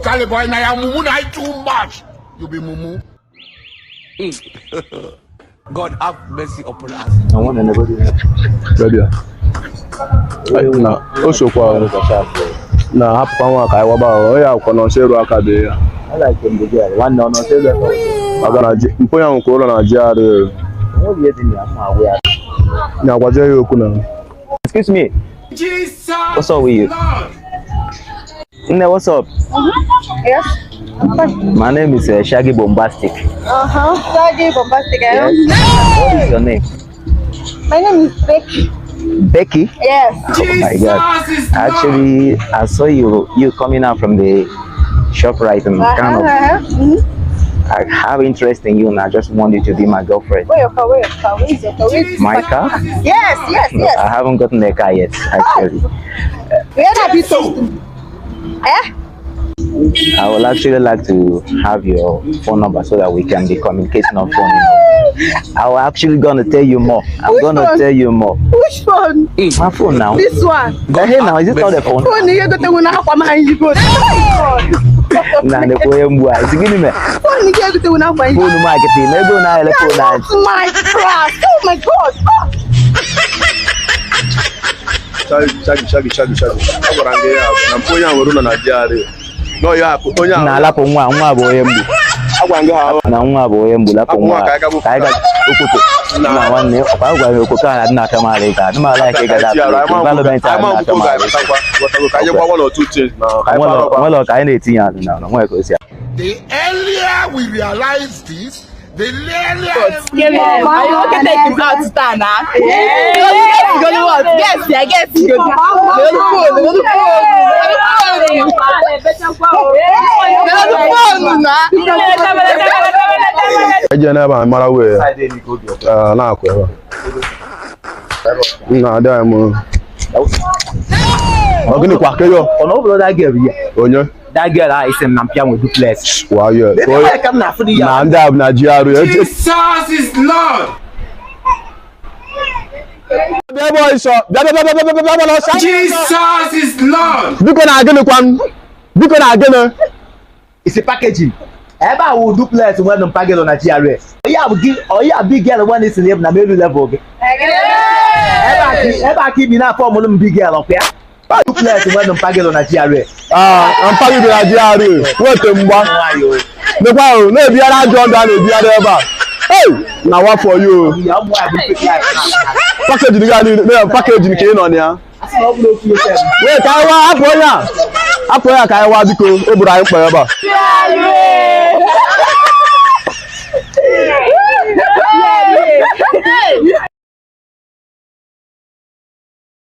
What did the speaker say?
Charlie boy, now your mumu na too much. You be mumu. God have mercy upon us. I want anybody. Ready? Na o sokwa na hapụkwa nwa ka anyị waba ahụ onye akwụkwọ nọ nso eru aka dị ya. I like him, the girl. One no no say that. Maka na mpụ ya nwekwa ụlọ na GRA. What do you think? I'm aware. Na agwazie ya okwu na. Excuse me. Jesus. What's up with you? Lord. Nne, what's up? Yes. My name is Shaggy Bombastic. Uh-huh. Shaggy Bombastic. Eh? Yes. What is your name? My name is Becky. Becky. Yes. Oh my God. Jesus is Lord. Actually, I saw you coming out from the shop right and kind of Uh-huh. I have interest in you and I just want you to be my girlfriend. Where your car? Where your car? Where is your car? Where is My car? Yes, yes, No, yes. I haven't gotten a car yet, actually. Where are you toasting? Eh? I would actually like to have your phone number so that we can be communicating on phone. You know. I will actually gonna tell you more. I'm Which gonna one? tell you more. Which phone? My phone now. This one. Hey now, is it not the phone? Phone you got to na akwa ma yi go. Nah, the phone boy. It's giving me Phone you got to na akwa yi. phone marketing. Maybe na the phone now. That's my class. Oh my God. Oh. Shaggy, Shaggy, Shaggy, Shaggy. Agwara m gị ya na mpụ onye a nwere ụlọ na GRA. Na ya akụ onye Na ahụ. alapụ nwa nwa bụ onye mgbu. Agwara m gị ha Na nwa bụ onye mgbu lapụ Hapụ nwa. nwa ka anyị gaba Ka anyị ga okoko. Na nwanne ọkwa agwara m okoko a na aka m ala ịga. Adị m ala ike ịga that place. Environment a Anyị na aka m ala ịga. ka anyị gba one or two things na ka anyị fara ọba. Nwere ka anyị na-etinye alụ na nwere ka o si The earlier we realize this, the earlier. Yes, I want to take him out to town now. Yes, go to what? Yes, yeah, yes, go to. Go to phone, go to phone, go to phone now. Eje n'ebe a mara wee na-akụ ebe a. Nna adị anyị mụ. Ọ gịnị kwa keyo Ọ na ọ bụrụ that girl ya. onye That girl ahụ isi m na mpịa nwe duplex. wayo Ka m na-afụ di ya. na ndị a bụ na GRA. Jesus is Lord. Bịa ebe ọsọ bịa bịa bịa bịa bịa bịa bịa ọsọ. Jesus is Lord. Biko na gịnị kwan? Biko na gịnị? It's a packaging. Ebe a wụ duplex nwere mpa gị nọ na GRA. Onye a bụ gị onye a big girl nwanne si na na melu level gị. Ebe a ka ibi na fọm m big girl ọkwa ya. Duplex nwere mpa gị nọ na GRA. Ah, na mpa gị bi na GRA. Nwete mgba. Nekwa ahụ na-ebigharị ajọ ndụ a na-ebigharị ebe a. Hey! Na wa for you. Ya ụmụ nwaanyị bụ fake life. Packaging gị a niile, na packaging ka ị nọ na ya. Asị na ọ bụrụ ofu ihe sef. Wee ka anyị waa hapụ onye a. Hapụ onye a ka anyị waa biko, o gburu anyị mkpa ebe a. Yeah.